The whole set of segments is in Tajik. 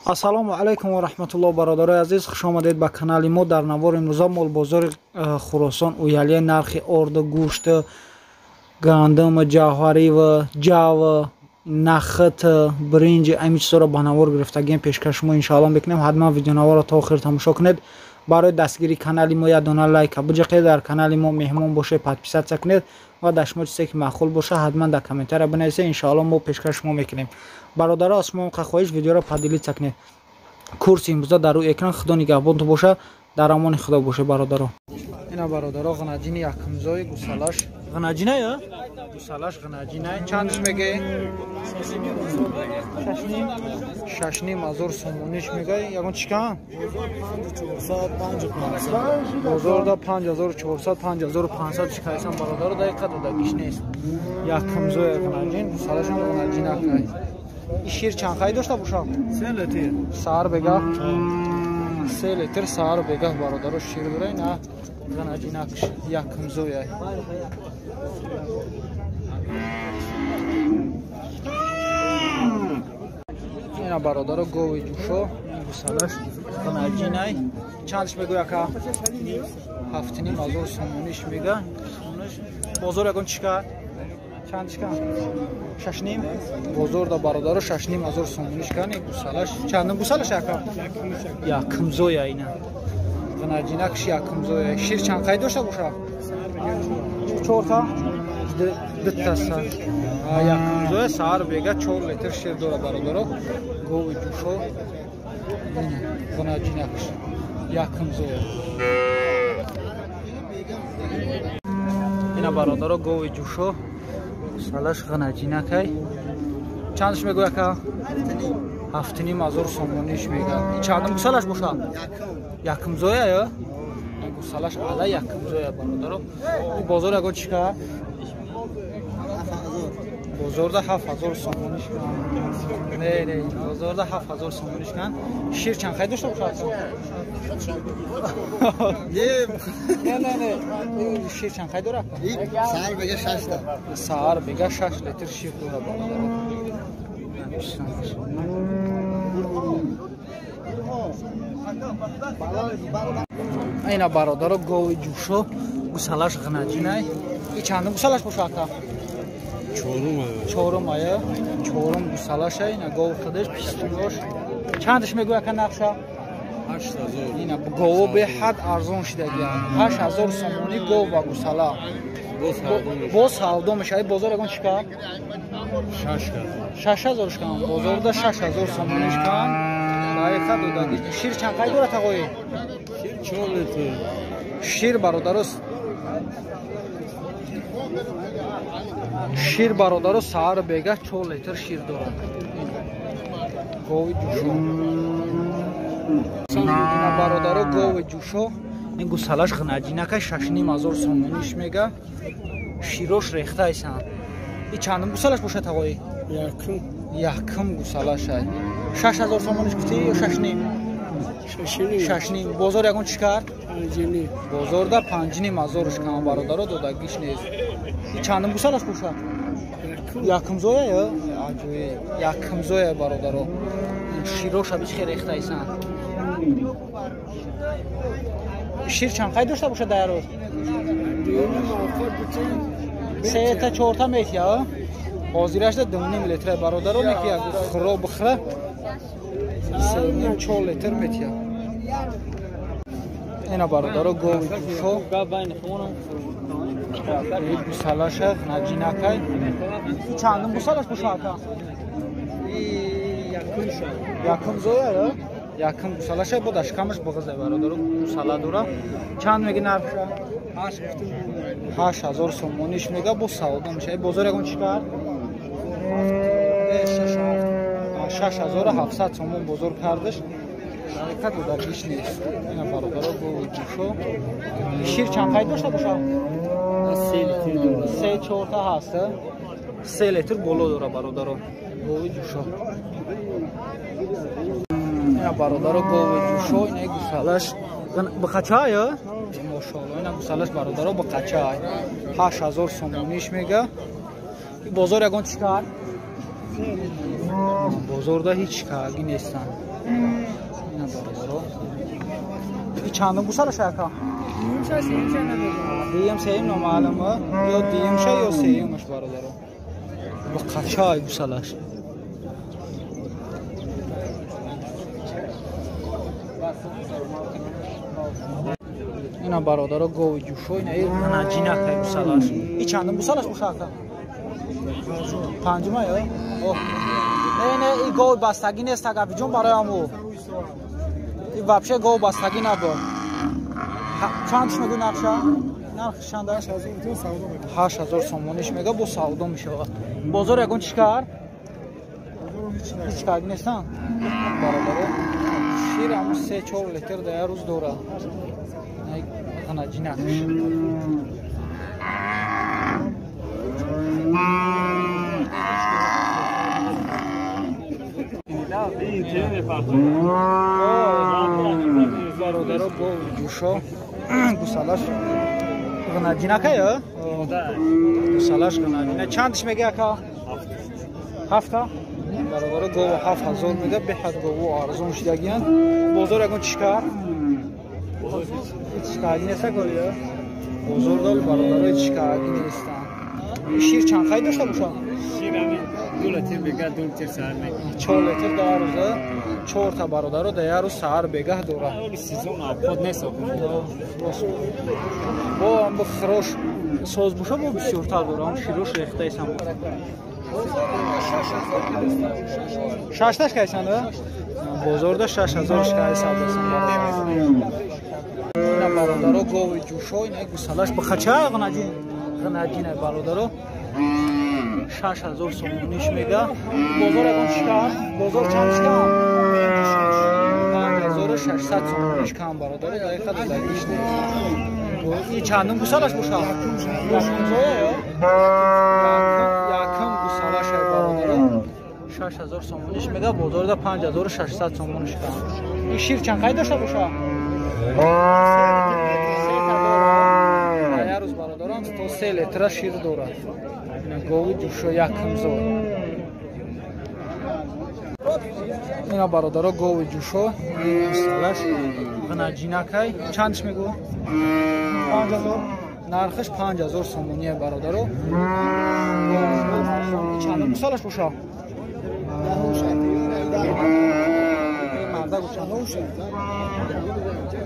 Ассалому алайкум ва раҳматуллоҳ, бародарои азиз, хуш омадед ба канали мо. Дар навори имрӯза молбозори Хуросон уялия нархи орду, гӯшт, гандум, ҷавҳарӣ ва ҷав, нахт, бринҷ, ҳамин чизҳоро ба навор гирифтагием, пешкаш шумо иншоаллоҳ мекунем. Ҳатман видеонаворро то охир тамошо кунед. Барои дастгирии канали мо як дона лайка биҷақед, дар канали мо меҳмон бошед, подписатсия кунед ва дар шумо чизе ки маъқул боша ҳатман дар комментария бинависед, иншоаллоҳ мо пешкаш шумо мекунем. Бародаро, аз шумо хоҳиш видеоро поделиться кунед. Курси имрӯза дар рӯи экран. Худо нигаҳбонтон боша, дар амони Худо боша, бародаро. Ина бародаро, ғанаҷини якумзои гусалаш ғанаҷина я? Гусалаш ғанаҷина. Чандш меге? 6,5 ҳазор сомониш мега. Ягон чикан? Бозорда 5400, 5500 чикайсан бародаро, дақиқа додагиш нест. Якумзои ғанаҷин, гусалашам ғанаҷин акай. Шир чанд хай дошта боша? 3 литр. Саҳар бегаҳ? 3 литр саҳар бегаҳ бародаро шир дора. Ина ғанаҷинакш якумзоя. Ина бародаро гови ҷӯшо, гусалаш ғанаҷинай. Чандш мегӯй ака? 7,5 ҳазор сомониш мега. Бозор ягон чӣ кард? Чанд чикан? 6,5. Бозорда бародаро 6,5 ҳазор сомониш кан. Гусалаш чандум гусалаш ака? Якумзоя ина. Ғанаҷинакш якумзоя. Шир чанд қай дошта боша? 4та? Дутта сар. Якумзоя саҳар бега 4 литр шир дора бародаро. Гови ҷӯшо. Ғанаҷинакш якумзоя. Ина бародаро гови ҷӯшо. Гусалаш ғанаҷинакай. Чандш мегӯй ака? 7,5 ҳазор сомониш мега. Чандум гусалаш боша? Якумзоя ё? Гусалаш ала якумзоя бародаро. Бозор ягон чӣ кард? Бозорда 7 ҳазор сомониш кан. Не, не, бозорда 7 ҳазор сомониш кан. Шир чанд хай дошта боша? Не, не, не. Шир чанд хай дора? Саҳар бега 6 та. Саҳар бега 6 литр шир дора бародаро. Ина бародаро гови ҷӯшо, гусалаш ғанаҷинай. И чандум гусалаш боша ака? Чорум ая. Чорум гусалаша. Ина гов худаш пистунош. Чандаш мегӯй ака нақша? 8 ҳазор. Ина гово беҳад арзон шидагианд. 8 ҳазор сомонӣ гов ва гусала. Боз савдо мешавад. Бозор ягон чӣ кард? 6 ҳазор. 6 ҳазор шкан. Бозорда 6 ҳазор сомонӣ шкан. Дақиқа додаги. Шир чанд қай дорад тағои? Шир 4 литр. Шир бародаро, шир бародаро саҳар бегаҳ 4 литр шир дорад. Гови ҷӯшо. Ина бародаро гови ҷӯшо. Ин гусалаш ғанаҷинака 6,5 ҳазор сомониш мега. Широш рехтайсан. И чандум гусалаш боша тағои? Якум. Якум гусалашай. 6 ҳазор сомониш гуфтӣ ё 6,5? 6,5. 6,5. Бозор ягон чӣ кард? 5,5. Бозорда 5,5 ҳазорш кам бародаро, додагиш нест. И чандум гусалаш боша? Якумзоя ё? Аҷоиб. Якумзоя бародаро. Широша бич хел рехтайсан. Шир чанд қай дошта боша дар рӯз? Сета чорта метия? Ҳозирашда 2,5 литра бародаро, неки як хӯро бихӯра 3,5 4 литр метия. Ина бародаро гови ҷӯшо. Гусалаша наҷинакай. Чандум гусалаш боша ака? Якум зоя ё? Якум гусалаша бо дашкамаш буғиза бародаро, гусала дора. Чанд меги нархша? 8 ҳазор сомониш мега, бо савдо меша. Бозор ягон чӣ кард? 6700 сомон бозор кардаш. Ҳаракат додагиш нест. Ина бародаро гови ҷӯшо. Шир чанд қай дошта боша? 3 литр дора. Се чорта ҳаст. 3 литр боло дора бародаро. Гови ҷӯшо. Ина бародаро гови ҷӯшо, ина гусалаш бақача ё? Мошоалло, ина гусалаш бародаро бақача. 8 ҳазор сомониш мега. Бозор ягон чӣ кард? Бозорда ҳеҷ каги нестанд. Ина бародаро. И чандум гусалаш ака? Дуюм сеюм номаълума. Ё дуюмша ё сеюмаш бародаро. Ба қачай гусалаш. Ина бародаро гови ҷӯшо, ина наҷинакай гусалаш. И чандум гусалаш боша ака? Панҷума ё? Не, не, и гови бастагӣ нест ага биҷон барои аму. И вообще гов бастагӣ набуд. Чанд мегӯ нархша? Нархш чанд аст? 8000 сомониш мега, бо савдо мешавад. Бозор ягон чӣ кар? Ҳеҷ кар нестан? Бародаро, шир ҳамун 3-4 литр дар як рӯз дорад. Наҷинакш. Бародаро гови ҷӯшо гусалаш ғнаҷинакая? Гусалаш ғнаҷина. Чандш мега ака? Ҳафта? Бародаро гово 7000 мега, беҳад гово арзон шидагиянд. Бозор ягон чӣ кар? Ҳеҷ карги неста голия? Бозор дол бародаро ҳеҷ карги нестанд. Шир чанд қай дошта бошад? Шир ҳамин 2 литр бегаҳ, 2 литр саҳар мекунад. 4 литр дар рӯза, 4 та бародаро дар як рӯз саҳар бегаҳ дорад. Сезон обход нест. Бо ам хирош соз боша, бо бисёртар дорад. Ам широш рехтаисам. Шашташ кайсанд? Бозорда 6000 кайсанд. Ина бародаро гови ҷӯшо, ина гусалаш бахача ғнаҷин. Ғнаҷин бародаро 6000 сомониш мега. Бозор ягон чӣ кар? Бозор чанд шикам? 5600 сомониш кам бародаро, дақиқа додагиш нест. И чандум гусалаш боша? Якум зоя ё? Якум гусалаш бародаро 6000 сомониш мега, бозорда 5600 сомониш кам. И шир чанд қай дошта боша? Се та дорад. Як рӯз бародарон то 3 литра шир дорад. Гови ҷӯшо якум зой. Ина бародаро гови ҷӯшо гусалаш ғнаҷинакай. Чандш мегӯ? 5000. Нархаш 5000 сомоние бародаро. Чандум гусалаш боша? Марда гӯша.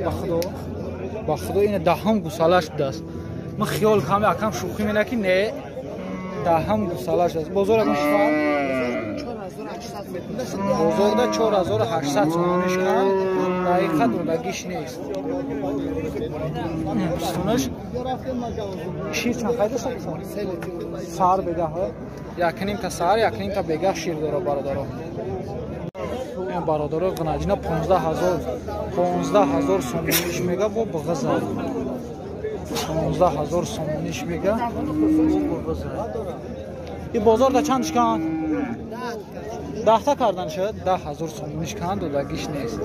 Ба худо, ба худо ина даҳум гусалаш будааст. Ман хиёл кам акам шӯхӣ мена ки не, даҳум гусалаш аст. Бозор ягон шифар? Бозорда 4800 сомониш кам, дақиқа додагиш нест. Бистунаш шир чанд қай дошта боша? Саҳар бегаҳ, якним та саҳар, якним та бегаҳ шир дора бародаро. Бародаро ғнаҷина 15000 сомониш мега, бо бағза. 15000 сомониш мега, бо бағза. И бозорда чанд шикан? 10 та кардан шуд, 10000 сомониш кан додагиш нест.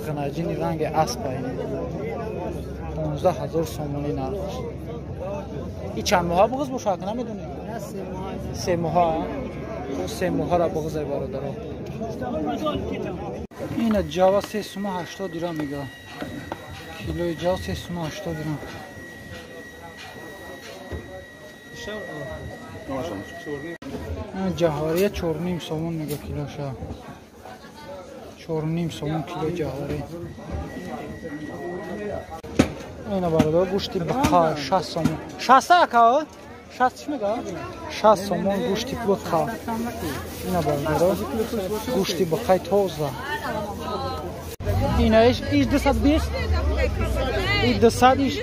Ғнаҷини ранги асп айн. 15000 сомонӣ нархш. И чанд моҳа бағз боша, намедонӣ? 3 моҳа. 3 моҳара бағзай бародаро. Ина ҷава 3 сума 80 дирам мега. Килои ҷав 3 сума 80 дирам. Ҷаҳория 4.5 сомон мега килоша. 4.5 сомон кило ҷаҳорӣ. Ина бародар гӯшти бақа 60 сомон. 60 ака? 60 чӣ мега? 60 сомон гӯшти бақа. Ина бародар гӯшти бақаи тоза. Ина иш 220. И 200 иш.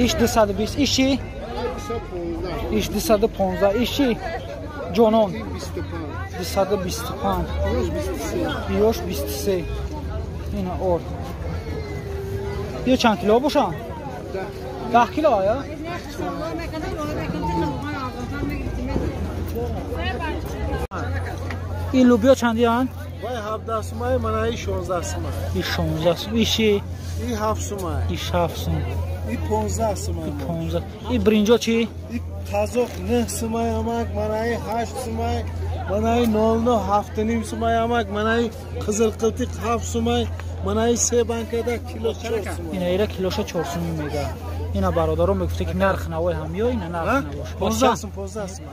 Иш 220. Иш чӣ? Иш 215. Иш чӣ? Ҷонон 225. Ёш 23. Ина орд. Ё чанд кило бошанд? 10 кило ё? Ин лубиё чандиянд? Вай 17 сумай, мана и 16 сумай. И 16 сум. Иши? И 7 сумай. И 7 сум. И 15 сумай. 15. И бринҷо чӣ? И қазоқ 9 сумай амак, манаи 8 сумай, манаи 00 7,5 сумай амак, манаи қизил қилтиқ 7 сумай, манаи се банкада кило 4 сумай. Ина ира килоша 4 сум мега. Ина бародаро мегуфте ки нарх навои ҳамё, ина нарх навош. 15 сум, 15 сум.